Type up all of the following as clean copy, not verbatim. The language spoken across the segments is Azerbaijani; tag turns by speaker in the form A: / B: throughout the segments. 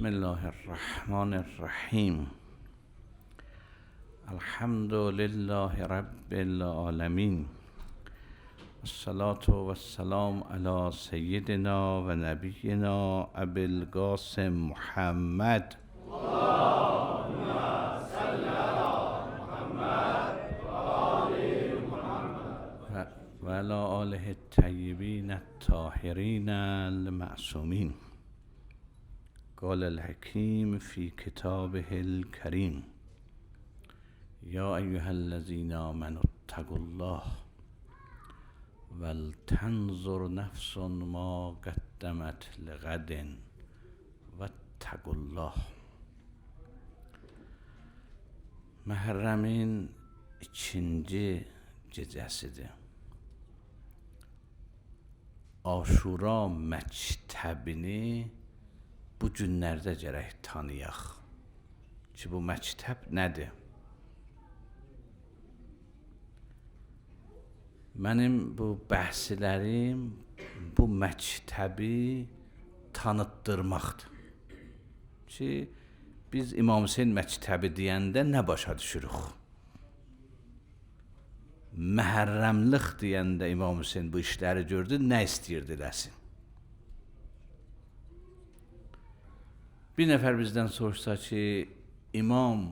A: بسم الله الرحمن الرحیم. الحمد لله رب العالمین، الصلاة والسلام علی سیدنا و نبینا ابی القاسم محمد.
B: اللهم صل علی محمد و آل محمد
A: و علی آله الطیبین الطاهرین المعصومین. قال الحکیم فی کتابه الکریم: یا ایها الذین آمنوا اتقوا الله ولتنظر نفس ما قدمت لغد واتقوا الله. Məhərrəmin ikinci gecəsidir. Aşura məktəbini bu günlərdə gərək tanıyaq ki, bu məktəb nədir? Mənim bu bəhslərim bu məktəbi tanıtdırmaqdır ki, biz İmam Hüseyn məktəbi deyəndə nə başa düşürük? Məhərrəmlik deyəndə İmam Hüseyn bu işləri gördü, nə istəyirdi eləsin? Bir nəfər bizdən soruşsa ki, İmam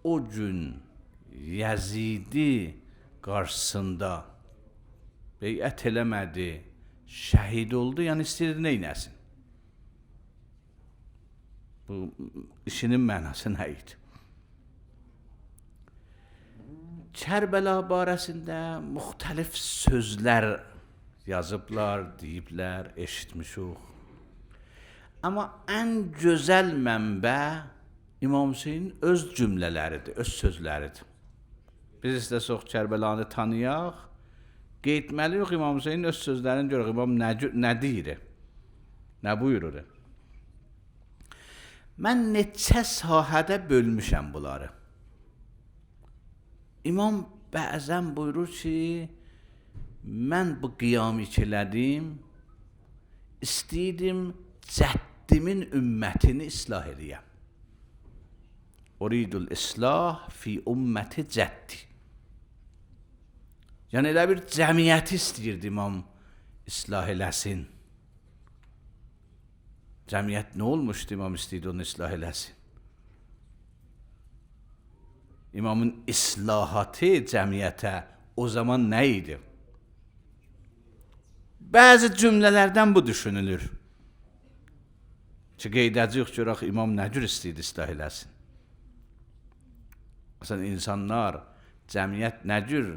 A: o gün Yəzidi qarşısında beyət eləmədi, şəhid oldu, yəni istəyirdi nə eləsin? Bu işinin mənası nə idi? Kərbəla barəsində müxtəlif sözlər yazıblar, deyiblər, eşitmişik. Amma ən gözəl mənbə İmam Hüseynin öz cümlələridir, öz sözləridir. Biz istəsək Kərbəlanı tanıyaq, qeydməliyik İmam Hüseynin öz sözlərini görək, İmam nə deyir, nə buyurur. Mən neçə sahədə bölmüşəm bunları. İmam bəzən buyurur ki, mən bu qiyamı ki elədim, istəyirdim cəddimin ümmətini islah eləyəm. Uridul islah fi ümməti cəddi. Yəni elə bir cəmiyyəti istəyirdi İmam islah eləsin. Cəmiyyət nə olmuşdu İmam istəyirdi onu islah eləsin? İmamın islahatı cəmiyyətə o zaman nə idi? Bəzi cümlələrdən bu düşünülür. Ki, qeydəcəyik görək İmam nə cür istəyirdi islah eləsin? Məsələn, insanlar, cəmiyyət nə cür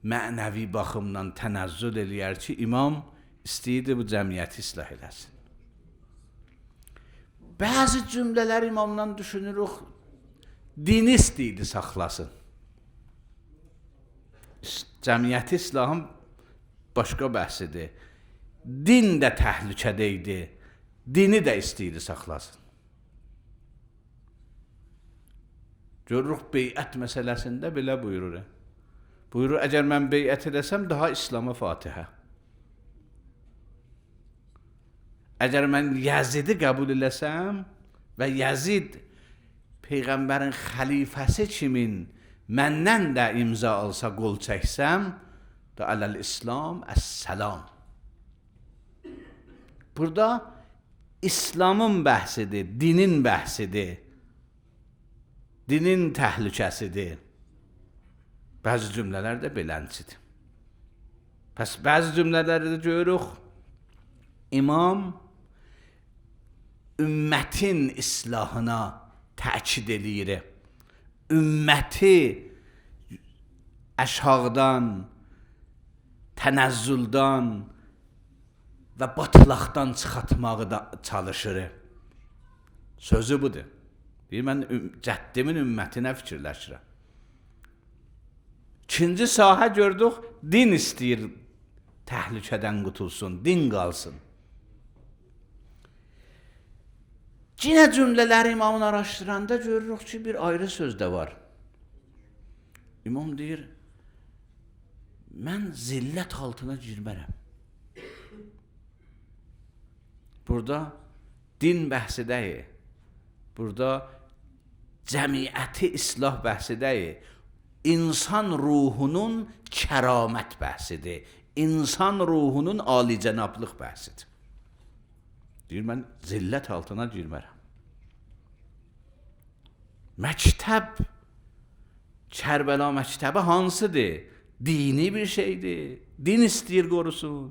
A: mənəvi baxımdan tənəzzül eləyər ki, İmam istəyirdi bu cəmiyyəti islah eləsin. Bəzi cümlələr İmamdan düşünürük, dini istəyirdi saxlasın. Cəmiyyəti islahın başqa bəhsidir. Din də təhlükədə idi, dini də istəyirdi saxlasın. Görürük, beyət məsələsində belə buyurur. Buyurur, əgər mən beyət eləsəm, daha İslama Fatihə. Əgər mən Yəzidi qəbul eləsəm və Yəzid Peyğəmbərin xəlifəsi kimin məndən də imza alsa, qol çəksəm, da ələl-İslam, əs-səlam. Burada İslamın bəhsidir, dinin bəhsidir, dinin təhlükəsidir. Bəzi cümlələr də beləncidir. Pəs bəzi cümlələrdə də görürük, İmam ümmətin islahına təkid eləyir. Ümməti əşağdan, tənəzzüldən və batlaqdan çıxartmağı da çalışır. Sözü budur. Deyir, mən cəddimin ümmətinə fikirləşirəm. İkinci sahə gördük, din istəyir təhlükədən qutulsun, din qalsın. Cinə cümlələri İmamın araşdıranda görürük ki, bir ayrı söz də var. İmam deyir, mən zillət altına girmərəm. Burada din bəhsi deyil, Burada cəmiyyəti islah bəhsi deyil, insan ruhunun kəramət bəhsidir. İnsan ruhunun alicənablıq bəhsidir. Deyir, mən zillət altına girmərəm. Məktəb, Kərbəla məktəbi hansıdır? Dini bir şeydir. Din istəyir qorusun.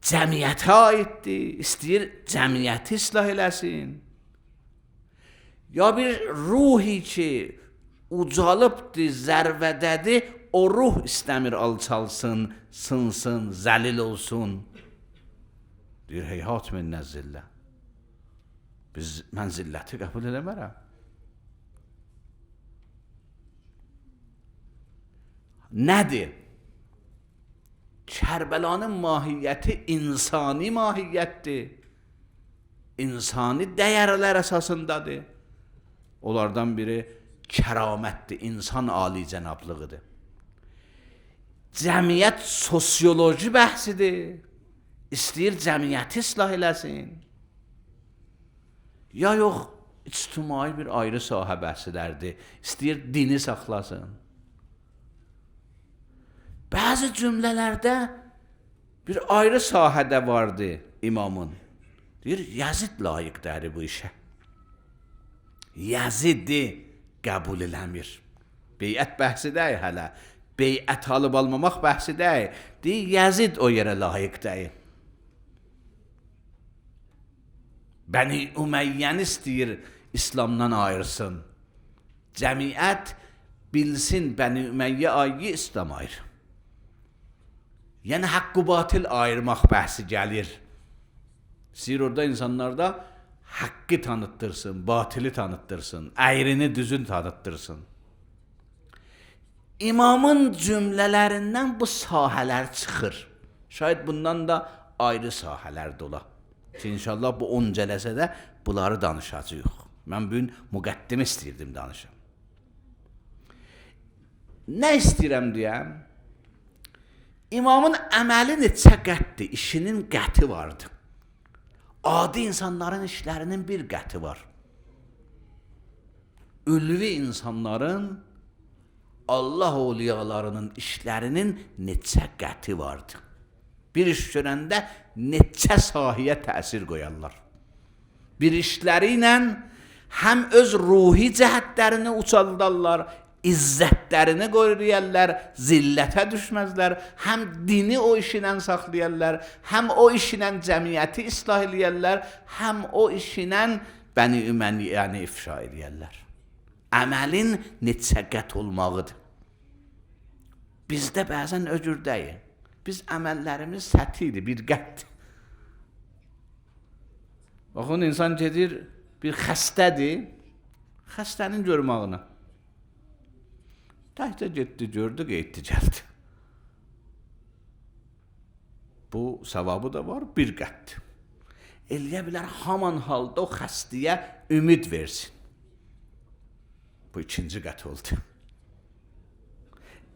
A: Cəmiyyətə aiddir. İstəyir cəmiyyəti islah eləsin. Ya bir ruhi ki, ucalıbdır, zərvədədir, o ruh istəmir alçalsın, sınsın, zəlil olsun. Deyir, heyhat minnə zillə. Mən zilləti qəbul eləmərəm. Nədir? Kərbəlanın mahiyyəti insani mahiyyətdir. İnsani dəyərlər əsasındadır. Onlardan biri kəramətdir, insan alicənablığıdır. Cəmiyyət sosioloji bəhsidir. İstəyir cəmiyyəti islah eləsin. Ya yox, ictimai bir ayrı sahə bəhsilərdir. İstəyir dini saxlasın. Bəzi cümlələrdə bir ayrı sahədə vardı imamın. Deyir, Yazid layiqdir bu işə. Yazidi qəbul eləmir. Beyət bəhsi deyil hələ. Beyət alıb almamaq bəhsi deyil. Deyir, Yazid o yerə layiq deyil. Bəni Üməyyəni istəyir İslamdan ayırsın. Cəmiyyət bilsin Bəni Üməyyə ayı İslam ayır. Yəni haqq-ı batil ayırmaq bəhsi gəlir. İstəyir orada insanlarda haqqı tanıtdırsın, batili tanıtdırsın, əyrini düzün tanıtdırsın. İmamın cümlələrindən bu sahələr çıxır. Şayad bundan da ayrı sahələr də ola. Ki, inşallah bu 10 cələsədə bunları danışacağıq. Mən bugün müqəddimə istəyirdim danışam. Nə istəyirəm deyəm? İmamın əməli neçə qəddir, işinin qəti vardır. Adi insanların işlərinin bir qəti var. Ülvi insanların, Allah ovliyalarının işlərinin neçə qəti vardır. Bir iş görəndə neçə sahiyə təsir qoyarlar. Bir işləri ilə həm öz ruhi cəhətlərini ucaldarlar, izzətlərini qoruyarlar, zillətə düşməzlər, həm dini o işlə saxlayarlar, həm o işlə cəmiyyəti islah eləyərlər, həm o işlə Bəni Üməyyəni ifşa eləyərlər. Əməlin neçə qət olmağıdır. Bizdə bəzən öcür deyil. Biz əməllərimiz səthi idi, bir qəddir. Baxın, insan gedir, bir xəstədir, xəstənin görmağına. Təhcə getdi, gördü, qeytdi, gəldi. Bu, savabı da var, bir qəddir. Eləyə bilər, haman halda o xəstəyə ümid versin. Bu, ikinci qət oldu.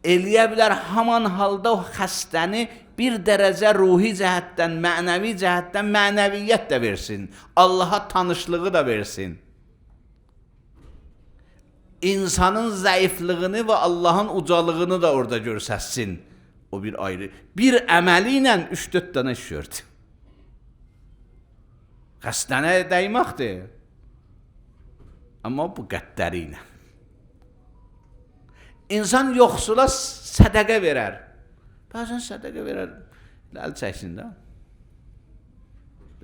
A: Eləyə bilər, haman halda o xəstəni bir dərəcə ruhi cəhətdən, mənəvi cəhətdən mənəviyyət də versin. Allaha tanışlığı da versin. İnsanın zəifliyini və Allahın ucalığını da orada görsətsin. O bir ayrı. Bir əməli ilə 3-4 dənə iş gördü. Xəstənə dəyməkdir. Amma bu qədləri ilə. İnsan yoxsula sədəqə verər. Bəzən sədəqə verər, əl çəksin də.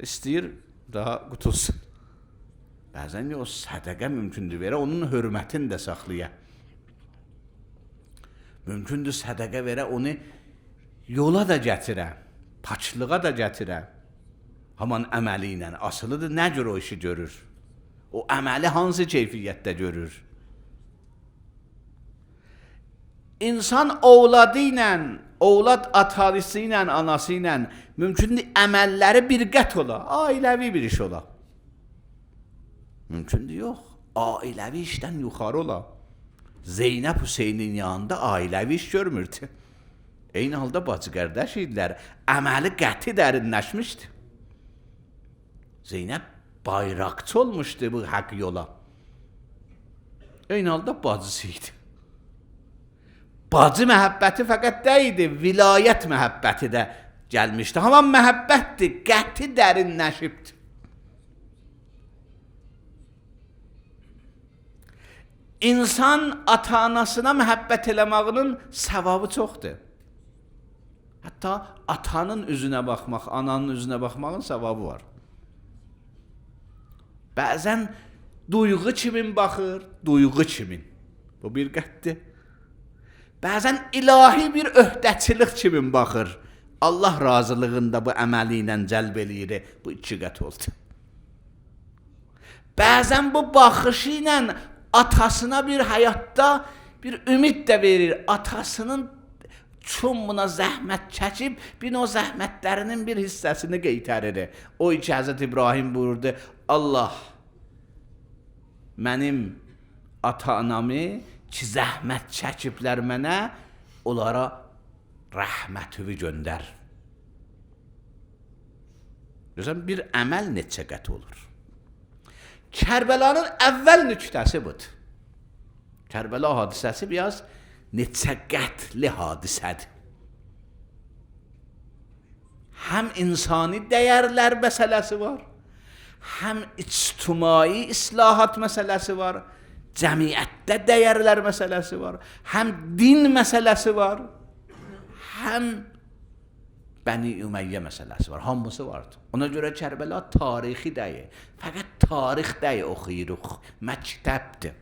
A: İstəyir, daha qutulsun. Bəzən o sədəqə mümkündür verə, onun hörmətini də saxlaya. Mümkündür sədəqə verə, onu yola da gətirə, paçlığa da gətirə. Haman əməli ilə asılıdır, nə cür o işi görür? O əməli hansı keyfiyyətdə görür? İnsan ovladı ilə, ovlad atalisi ilə, anası ilə mümkündür əməlləri bir qət ola, ailəvi bir iş ola. Mümkündür yox, ailəvi işdən yuxarı ola. Zeynəb Hüseynin yanında ailəvi iş görmürdü. Eyni halda bacı qardaş idilər, əməli qəti dərinləşmişdi. Zeynəb bayraqçı olmuşdu bu haqq yola. Eyni halda bacısı idi. Bacı məhəbbəti fəqət deyildi, vilayət məhəbbəti də gəlmişdi. Amma məhəbbətdir, qəti dərinləşibdir. İnsan ata-anasına məhəbbət eləməyinin səvabı çoxdur. Hətta atanın üzünə baxmaq, ananın üzünə baxmağın səvabı var. Bəzən duyğu kimin baxır, duyğu kimin. Bu bir qəddir. Bəzən ilahi bir öhdəçilik kimin baxır. Allah razılığında bu əməli ilə cəlb eləyir. Bu iki qət oldu. Bəzən bu baxışı ilə atasına bir həyatda bir ümid də verir. Atasının çox buna zəhmət çəkib, bir o zəhmətlərinin bir hissəsini qeytərir. O ki, Həzrət İbrahim buyurdu, Allah mənim ata-anamı ki, zəhmət çəkiblər mənə, onlara rəhmətini göndər. Görürsən, bir əməl neçə qət olur. Kərbəlanın əvvəl nüktəsi budur. Kərbəla hadisəsi biraz neçə qətli hadisədir. Həm insani dəyərlər məsələsi var, həm ictimai islahat məsələsi var, cəmiyyətdə dəyərlər məsələsi var, həm din məsələsi var, həm Bəni Üməyyə məsələsi var, hamısı vardı. Ona görə Kərbəla tarixi deyil, fəqət tarix deyil oxuyuruq, məktəbdir.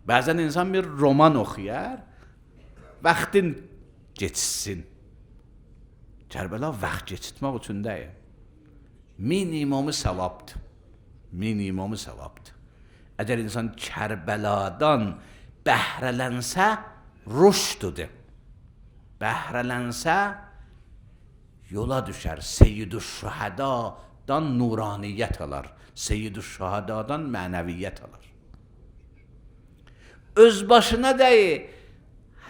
A: Bəzən insan bir roman oxuyar, vaxtın geçsin. Kərbəla vaxt keçirtmək üçün deyil. Minimumu savabdır. Minimumu savabdır. Əgər insan Kərbəladan bəhrələnsə, rüşdüdür. Bəhrələnsə, yola düşər. Seyyid-i Şühədadan nuraniyyət alar. Seyyid-i Şühədadan mənəviyyət alar. Öz başına deyil,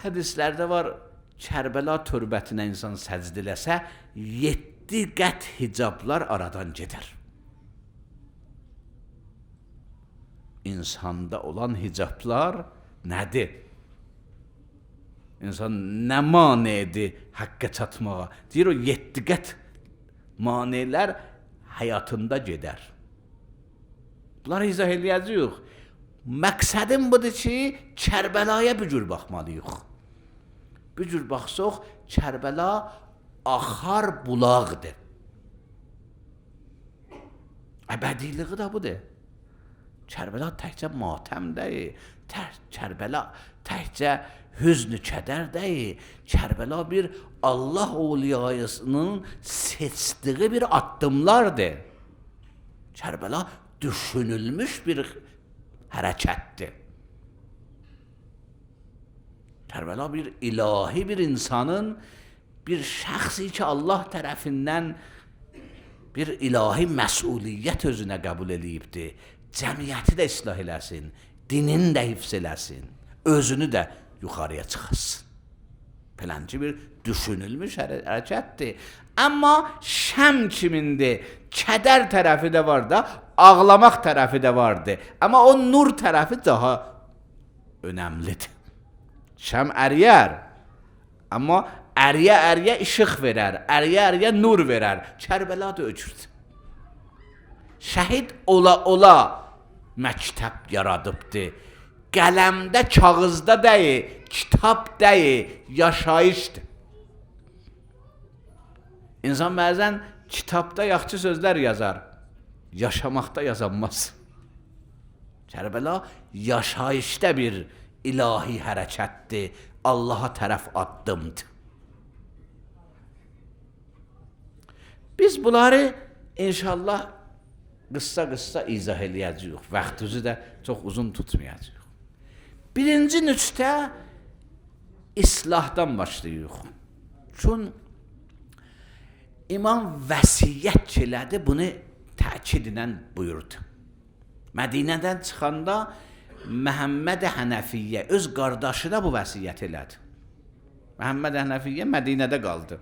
A: hədislərdə var, Kərbəla türbətinə insan səcd eləsə, 7 qət hicablar aradan gedər. İnsanda olan hicablar nədir? İnsan nə manedir həqqə çatmağa? Deyir o 7 qət manelər həyatında gedər. Bunları izah eləyəcəyik. Məqsədim budur ki, Kərbəlaya bu cür baxmalıyıq. Bu cür baxsaq, Kərbəla axar bulaqdır. Əbədiliyi də budur. Kərbəla təkcə matəm deyil, Kərbəla təkcə hüznü kədər deyil. Kərbəla bir Allah ovliyasının seçdiyi bir addımlardır. Kərbəla düşünülmüş bir hərəkətdir. Kərbəla bir ilahi bir insanın, bir şəxsi ki, Allah tərəfindən bir ilahi məsuliyyət özünə qəbul eləyibdir. Cəmiyyəti də islah eləsin, dinini də hifz eləsin, özünü də yuxarıya çıxasın. Beləncə bir düşünülmüş hərəkətdir. Amma şəm kimindir, kədər tərəfi də var da, ağlamaq tərəfi də vardı. Amma o nur tərəfi daha önəmlidir. Şəm əriyər, amma əriyə-əriyə işıq verər, əriyə-əriyə nur verər. Kərbəla da öcürdü. Şəhid ola-ola məktəb yaradıbdı. Qələmdə, kağızda deyil, kitab deyil, yaşayışdır. İnsan bəzən kitabda yaxşı sözlər yazar, yaşamaqda yazanmaz. Kərbəla yaşayışda bir ilahi hərəkətdir, Allaha tərəf addımdır. Biz bunları inşallah qısa-qısa izah eləyəcəyik. Vaxtımızı da çox uzun tutmayacağıq. Birinci nüktə islahdan başlayırıq. Çün İmam vəsiyyət elədi, bunu təkid ilə buyurdu. Mədinədən çıxanda Məhəmməd Hənəfiyyə öz qardaşına bu vəsiyyət elədi. Məhəmməd Hənəfiyyə Mədinədə qaldı.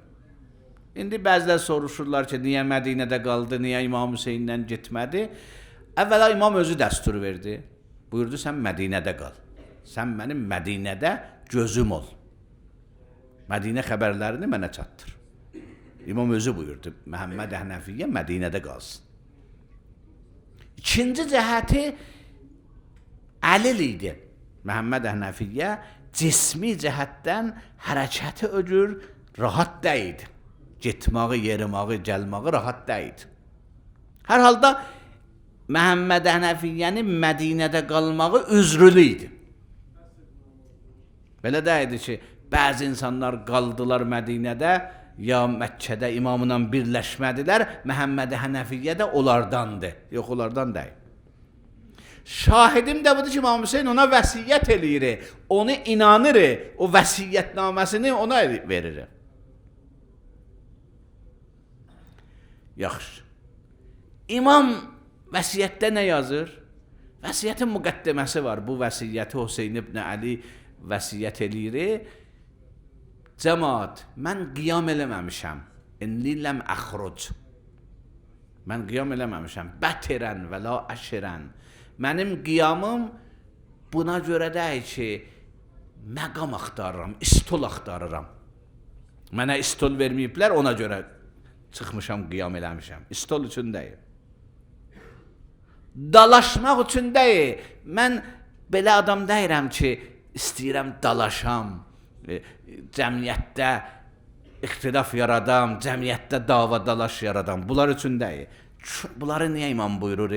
A: İndi bəzilər soruşurlar ki, niyə Mədinədə qaldı, niyə İmam Hüseyndən getmədi? Əvvəla İmam özü dəstur verdi. Buyurdu, sən Mədinədə qal. Sən mənim Mədinədə gözüm ol. Mədinə xəbərlərini mənə çatdır. İmam özü buyurdu, Məhəmməd Hənəfiyyə Mədinədə qalsın. İkinci cəhəti əlil idi. Məhəmməd Hənəfiyyə cismi cəhətdən hərəkəti o cür rahat deyildi. Getməyi, yeriməyi, gəlməyi rahat deyildi. Hər halda Məhəmməd Hənəfiyyənin Mədinədə qalmağı üzrülü idi. Belə deyildi ki, bəzi insanlar qaldılar Mədinədə ya Məkkədə imamla birləşmədilər, Məhəmməd Hənəfiyyə də onlardandır. Yox, onlardan deyil. Şahidim də budur ki, İmam Hüseyin ona vəsiyyət eləyir, onu inanır, o vəsiyyətnaməsini ona verir. Yaxşı. İmam vəsiyyətdə nə yazır? Vəsiyyətin müqəddiməsi var. Bu vəsiyyəti Hüseyin ibn Əli vəsiyyət eləyir. Cəmaat, mən qiyam eləməmişəm. İnni ləm əxruc. Mən qiyam eləməmişəm. Bətirən və la əşirən. Mənim qiyamım buna görə deyil ki, məqam axtarıram, istol axtarıram. Mənə istol verməyiblər, ona görə çıxmışam, qiyam eləmişəm. İstol üçün deyil. Dalaşmaq üçün deyil. Mən belə adam deyirəm ki, istəyirəm dalaşam, cəmiyyətdə ixtilaf yaradam, cəmiyyətdə dava dalaş yaradam. Bunlar üçün deyil. Bunları niyə imam buyurur?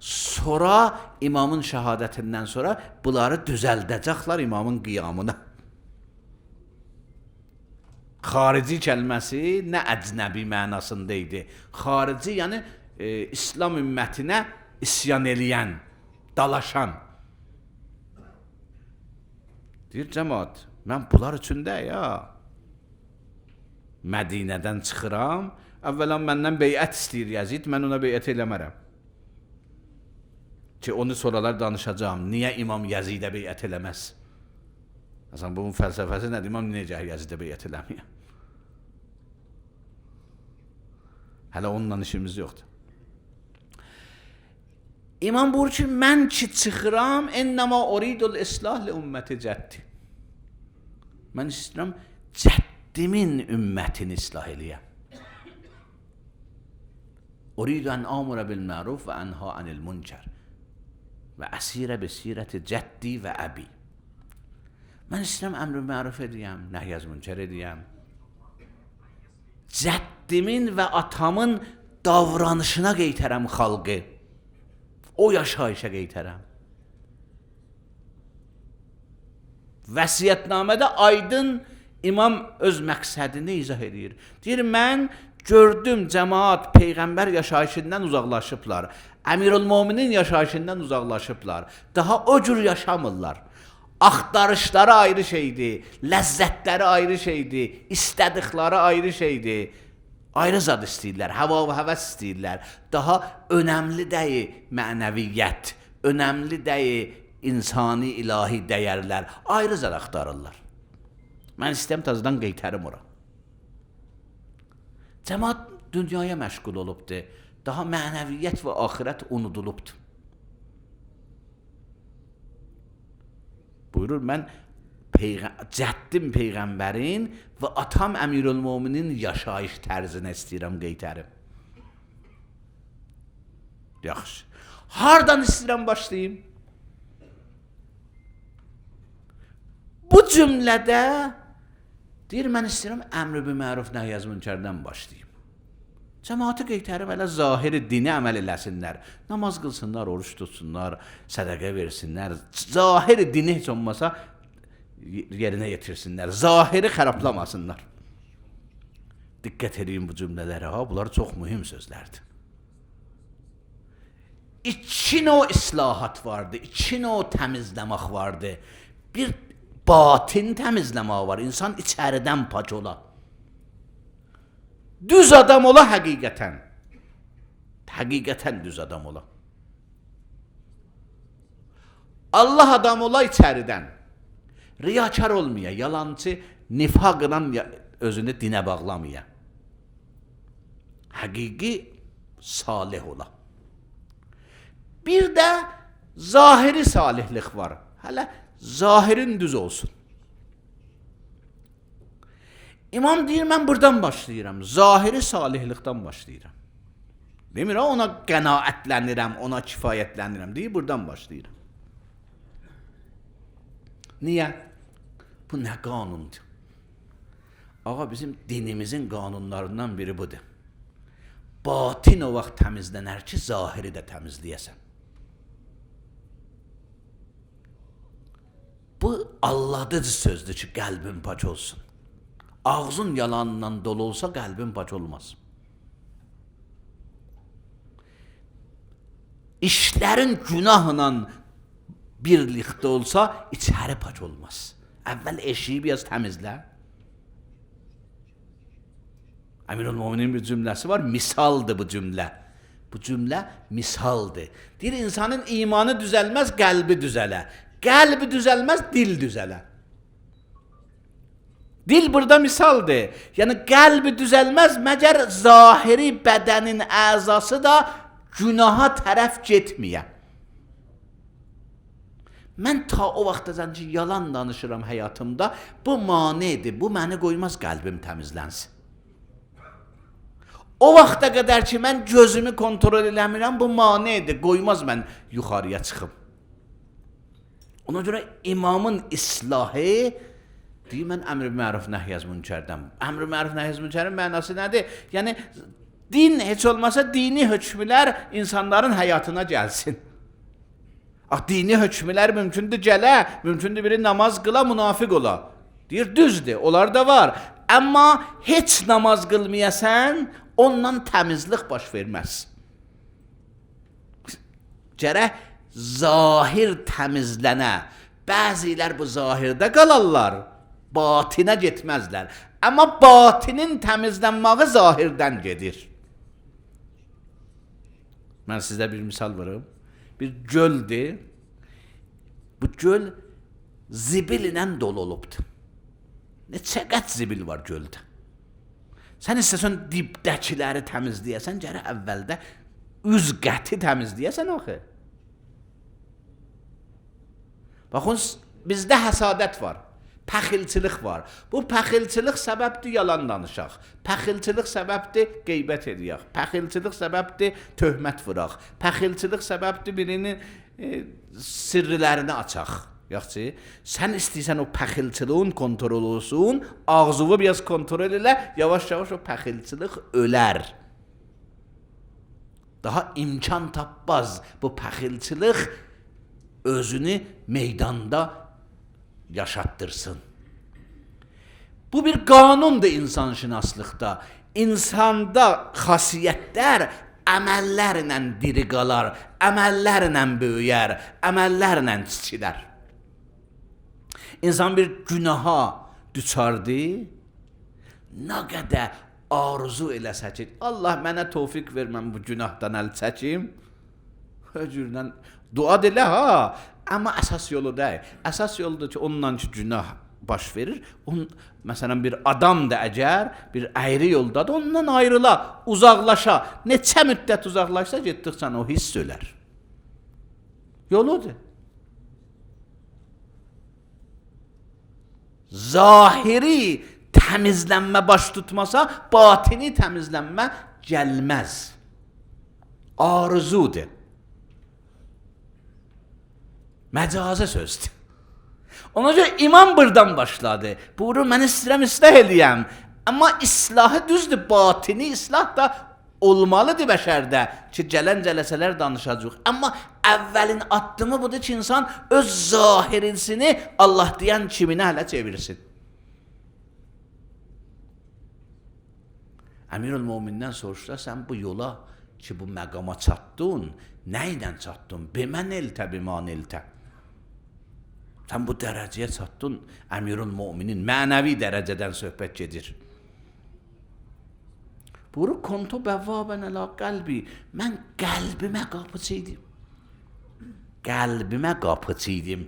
A: Sonra imamın şəhadətindən sonra bunları düzəldəcəklər imamın qiyamına. Xarici kəlməsi nə əcnəbi mənasında idi. Xarici, yəni İslam ümmətinə isyan eləyən, dalaşan. Deyir, cəmaat, mən bunlar üçün də ya Mədinədən çıxıram. Əvvəla məndən beyət istəyir Yazid, mən ona beyət eləmərəm. Ki, onu sonralar danışacağam. Niyə İmam Yazidə beyət eləməz? Əslən, bunun fəlsəfəsi nədir? İmam necə Yazidə beyət eləməyəm? Hələ onunla işimiz yoxdur. İmam buyurur ki, mən ki çıxıram, ennəmə uridul islah li ümməti cəddi. Mən istəyirəm, cəddimin ümmətini islah eləyəm. Uridu ən amura bil məruf və ənha anil münkər və əsirə bi sirəti cəddi və əbi. Mən istəyirəm əmr-i məruf edəyəm, nəhy əz münkər edəyəm. Cəddimin və atamın davranışına qeytərəm xalqı. O yaşayışa qeytərəm. Vəsiyyətnamədə aydın imam öz məqsədini izah edir. Deyir, mən gördüm cəmaat Peyğəmbər yaşayışından uzaqlaşıblar. Əmirül Müminin yaşayışından uzaqlaşıblar. Daha o cür yaşamırlar. Axtarışları ayrı şeydir, ləzzətləri ayrı şeydir, istədikləri ayrı şeydir. Ayrı zad istəyirlər, hava və həvəs istəyirlər. Daha önəmli deyil mənəviyyət, önəmli deyil insani ilahi dəyərlər. Ayrı zad axtarırlar. Mən istəyirəm təzədən qeytərim ora. Cəmaat dünyaya məşğul olubdur. Daha mənəviyyət və axirət unudulubdur. Buyurur, mən cəddim Peyğəmbərin və atam Əmirül Müminin yaşayış tərzini istəyirəm qeytərim. Yaxşı. Hardan istəyirəm başlayayım? Bu cümlədə deyir, mən istəyirəm əmr-i bi məruf nəhy əz münkərdən başlayayım. Cəmaatı qeytərim, elə zahiri dini əməl eləsinlər. Namaz qılsınlar, oruç tutsunlar, sədəqə versinlər. Zahiri dini heç olmasa yerinə yetirsinlər. Zahiri xərablamasınlar. Diqqət edin bu cümlələrə, ha, bunlar çox mühim sözlərdir. İki növ islahat vardı, iki növ təmizləmək vardı. Bir batin təmizləmək var, insan içəridən pak ola. Düz adam ola həqiqətən. Həqiqətən düz adam ola. Allah adam ola içəridən. Riyakar olmaya, yalancı, nifaqla özünü dinə bağlamaya. Həqiqi salih ola. Bir də zahiri salihlik var. Hələ zahirin düz olsun. İmam deyir, mən buradan başlayıram. Zahiri salihlikdən başlayıram. Demir, ona qənaətlənirəm, ona kifayətlənirəm. Deyir, buradan başlayıram. Niyə? Bu nə qanundur? Ağa, bizim dinimizin qanunlarından biri budur. Batin o vaxt təmizlənər ki, zahiri də təmizləyəsən. Bu alladıcı sözdür ki, qəlbin pak olsun. Ağzın yalanla dolu olsa, qəlbin pak olmaz. İşlərin günahla birlikdə olsa, içəri pak olmaz. Əvvəl eşiyi biraz təmizlə. Əmirül Müminin bir cümləsi var, misaldır bu cümlə. Bu cümlə misaldır. Deyir, insanın imanı düzəlməz, qəlbi düzələ. Qəlbi düzəlməz, dil düzələ. Dil burada misaldır. Yəni, qəlbi düzəlməz, məgər zahiri bədənin əzası da günaha tərəf getməyə. Mən ta o vaxtacan ki, yalan danışıram həyatımda, bu manedir, bu məni qoymaz qəlbim təmizlənsin. O vaxta qədər ki, mən gözümü kontrol eləmirəm, bu manedir, qoymaz mən yuxarıya çıxım. Ona görə imamın islahı, deyir, mən əmr-i məruf nəhy-əz münkərdən. Əmr-i məruf nəhy-əz münkərin mənası nədir? Yəni, din heç olmasa dini hökmlər insanların həyatına gəlsin. Ax, dini hökmlər mümkündür gələ, mümkündür biri namaz qıla, münafiq ola. Deyir, düzdür, onlar da var. Amma heç namaz qılmayasan, ondan təmizlik baş verməz. Gərək zahir təmizlənə. Bəzilər bu zahirdə qalarlar, batinə getməzlər. Amma batinin təmizlənməyi zahirdən gedir. Mən sizə bir misal vurum. Bir göldür. Bu göl zibil ilə dolu olubdur. Neçə qət zibil var göldə. Sən istəsən dibdəkiləri təmizləyəsən, gərək əvvəldə üz qəti təmizləyəsən axı. Baxın, bizdə həsadət var, pəxilçilik var. Bu pəxilçilik səbəbdir yalan danışaq, pəxilçilik səbəbdir qeybət edəyək, pəxilçilik səbəbdir töhmət vuraq, pəxilçilik səbəbdir birinin sirrilərini açaq. Yaxşı, sən istəyirsən o pəxilçiliğin kontrol olsun, ağzını biraz kontrol elə, yavaş-yavaş o pəxilçilik ölər. Daha imkan tapmaz bu pəxilçilik özünü meydanda yaşatdırsın. Bu bir qanundur insanşünaslıqda. İnsanda xasiyyətlər əməllərlə diri qalar, əməllərlə böyüyər, əməllərlə çiçilər. İnsan bir günaha düçardır, nə qədər arzu eləsə ki, Allah mənə tofiq ver, mən bu günahdan əl çəkim. Öcürlə dua elə ha, amma əsas yolu deyil. Əsas yoludur ki, onunla ki, günah baş verir. On, məsələn, bir adam da əgər bir əyri yoldadır, ondan ayrıla, uzaqlaşa. Neçə müddət uzaqlaşsa, getdikcə o hiss ölər. Yoludur. Zahiri təmizlənmə baş tutmasa, batini təmizlənmə gəlməz. Arzudur. Məcazi sözdür. Ona görə imam buradan başladı. Buyurur, mən istəyirəm, islah eləyəm. Amma islahı düzdür, batini islah da olmalıdır bəşərdə ki, gələn cələsələr danışacaq. Amma əvvəlin addımı budur ki, insan öz zahirisini Allah deyən kiminə hələ çevirsin. Əmirül Mömindən soruşsa, sən bu yola ki, bu məqama çatdın, nə ilə çatdın? Bimən eltə, biman eltə. Sən bu dərəcəyə çatdın, Əmirül Möminin mənəvi dərəcədən söhbət gedir. Buyurur, kontu bəvvabən əla qəlbi. Mən qəlbimə qapıcı idim. Qəlbimə qapıcı idim.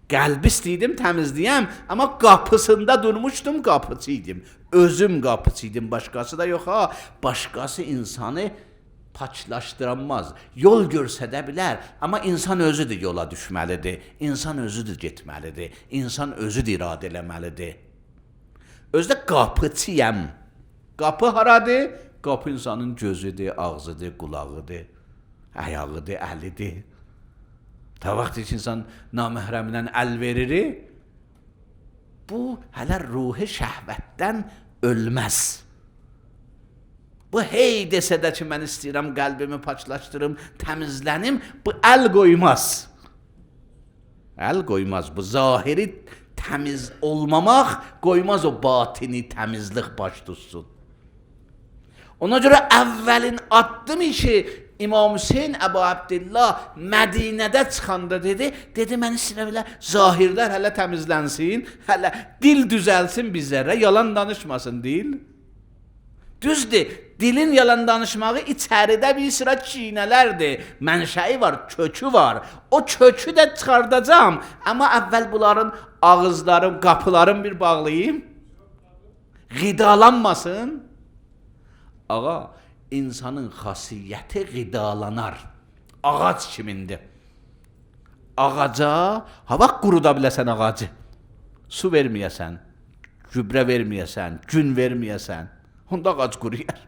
A: Qəlbi istəyirdim təmizləyəm, amma qapısında durmuşdum, qapıçı idim. Özüm qapıçı idim, başqası da yox ha. Başqası insanı paçlaşdıranmaz. Yol görsədə bilər, amma insan özüdür yola düşməlidir. İnsan özüdür getməlidir. İnsan özüdür iradə eləməlidir. Özü də qapıçıyam. Qapı haradır? Qapı insanın gözüdür, ağzıdır, qulağıdır, ayağıdır, əlidir. Ta vaxt ki insan naməhrəmindən əl verir, bu hələ ruhi şəhvətdən ölməz. Bu hey desə də ki, mən istəyirəm qəlbimi paçlaşdırım, təmizlənim, bu əl qoymaz. Əl qoymaz. Bu zahiri təmiz olmamaq qoymaz o batini təmizlik baş tutsun. Ona görə əvvəlin addım işi İmam Hüseyn Əbu Əbdillah Mədinədə çıxanda dedi, dedi mən istəyirəm elə zahirlər hələ təmizlənsin, hələ dil düzəlsin bizlərə, yalan danışmasın dil. Düzdür, dilin yalan danışmağı içəridə bir sıra çiynələrdir, mənşəi var, kökü var. O kökü də çıxardacağam, amma əvvəl bunların ağızların, qapıların bir bağlayayım. Qidalanmasın. Ağa, insanın xasiyyəti qidalanar. Ağac kimindir. Ağaca, ha vaxt quruda biləsən ağacı. Su verməyəsən, gübrə verməyəsən, gün verməyəsən. Onda ağac quruyar.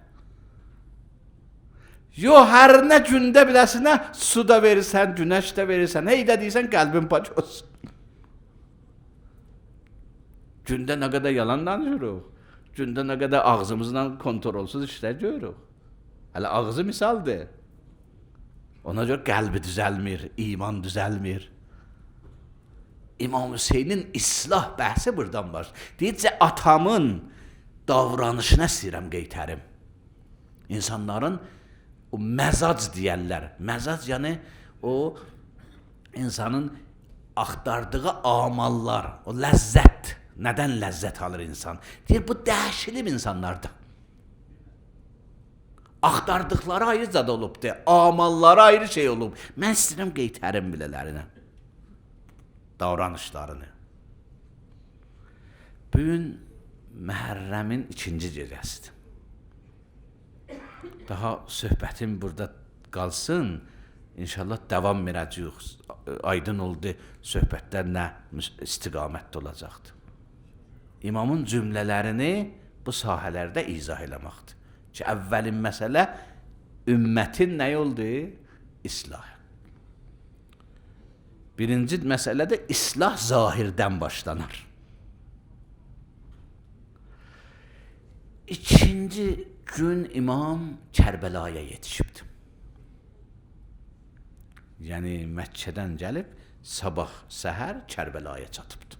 A: Yo, hər nə gündə biləsinə su da verirsən, günəş də verirsən, hey də deyirsən qəlbin pak olsun. Gündə nə qədər yalan danışırıq. Gündə nə qədər ağzımızla kontrolsuz işlər görürük. Hələ ağzı misaldır. Ona görə qəlbi düzəlmir, iman düzəlmir. İmam Hüseynin islah bəhsi buradan başlayır. Deyircə, atamın davranışına istəyirəm qeytərim. İnsanların o məzac deyərlər. Məzac yəni o insanın axtardığı amallar, o ləzzət. Nədən ləzzət alır insan? Deyir, bu dəyişilib insanlarda. Axtardıqları ayrı zad olubdur, amalları ayrı şey olub. Mən istəyirəm qeytərim bilələrinə, davranışlarını. Bugün Məhərrəmin ikinci gecəsidir. Daha söhbətim burada qalsın. İnşallah davam edəcəyik. Aydın oldu söhbətlər nə istiqamətdə olacaqdır. İmamın cümlələrini bu sahələrdə izah eləməkdir. Ki, əvvəlin məsələ ümmətin nə oldu? İslah. Birinci məsələ də islah zahirdən başlanar. İkinci gün imam Kərbəlaya yetişibdi. Yəni Məkkədən gəlib sabah səhər Kərbəlaya çatıbdı.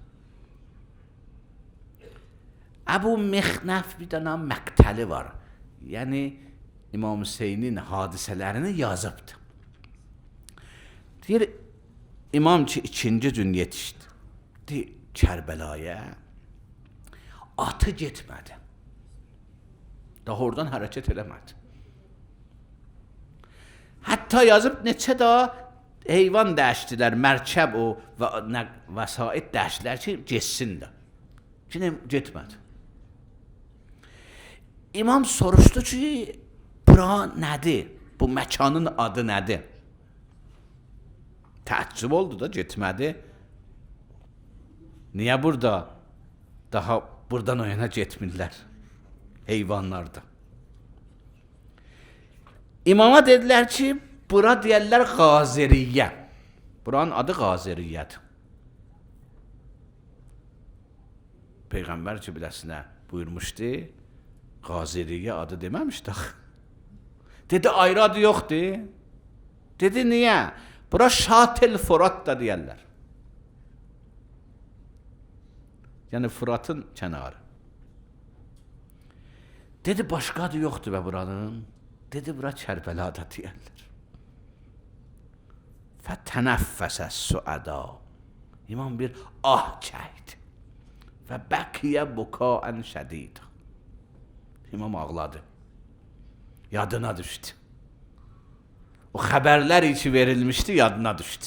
A: Əbu Mixnəf bir dənə məqtəli var. Yəni İmam Hüseynin hadisələrini yazıbdı. Deyir, İmam ki ikinci gün yetişdi Kərbəlaya, atı getmədi. Daha oradan hərəkət eləmədi. Hətta yazıb neçə daha heyvan dəyişdilər, mərkəb o və vəsait dəyişdilər ki, getsin də. Ki, getmədi. İmam soruşdu ki, bura nədir? Bu məkanın adı nədir? Təəccüb oldu da, getmədi. Niyə burada? Daha buradan o yana getmirlər. Heyvanlarda. İmama dedilər ki, bura deyərlər Qaziriyyə. Buranın adı Qaziriyyədir. Peyğəmbər ki, biləsinə buyurmuşdu, Qaziriyyə adı deməmişdi axı. Dedi, ayrı adı yoxdur. Dedi, niyə? Bura Şatel Furat da deyərlər. Yəni, Furatın kənarı. Dedi, başqa adı yoxdur bə buranın. Dedi, bura Kərbəla da deyərlər. Fətənəffəsə suəda. İmam bir ah çəkdi. Və bəkiyə bukaən şədid. İmam ağladı. Yadına düşdü. O xəbərlər içi verilmişdi, yadına düşdü.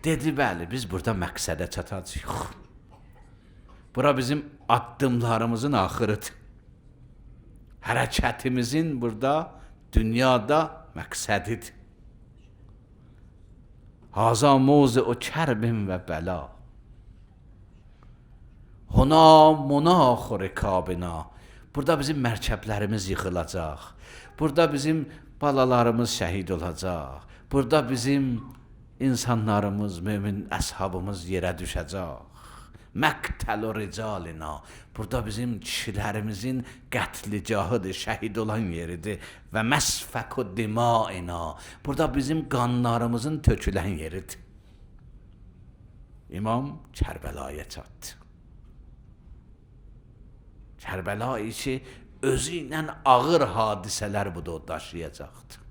A: Dedi, bəli, biz burada məqsədə çatacağıq. Bura bizim addımlarımızın axırıdır. Hərəkətimizin burada dünyada məqsədidir. Haza mövzu kərbin və bəla. Huna munaxu rikabina. Burada bizim mərkəblərimiz yıxılacaq. Burada bizim balalarımız şəhid olacaq. Burada bizim insanlarımız, mömin əshabımız yerə düşəcək. Məqtəlu ricalina. Burada bizim kişilərimizin qətligahıdır, şəhid olan yeridir. Və məsfəku dimaina. Burada bizim qanlarımızın tökülən yeridir. İmam Kərbəlaya çatdı. Kərbəla işi özü ilə ağır hadisələr bu da daşıyacaqdı.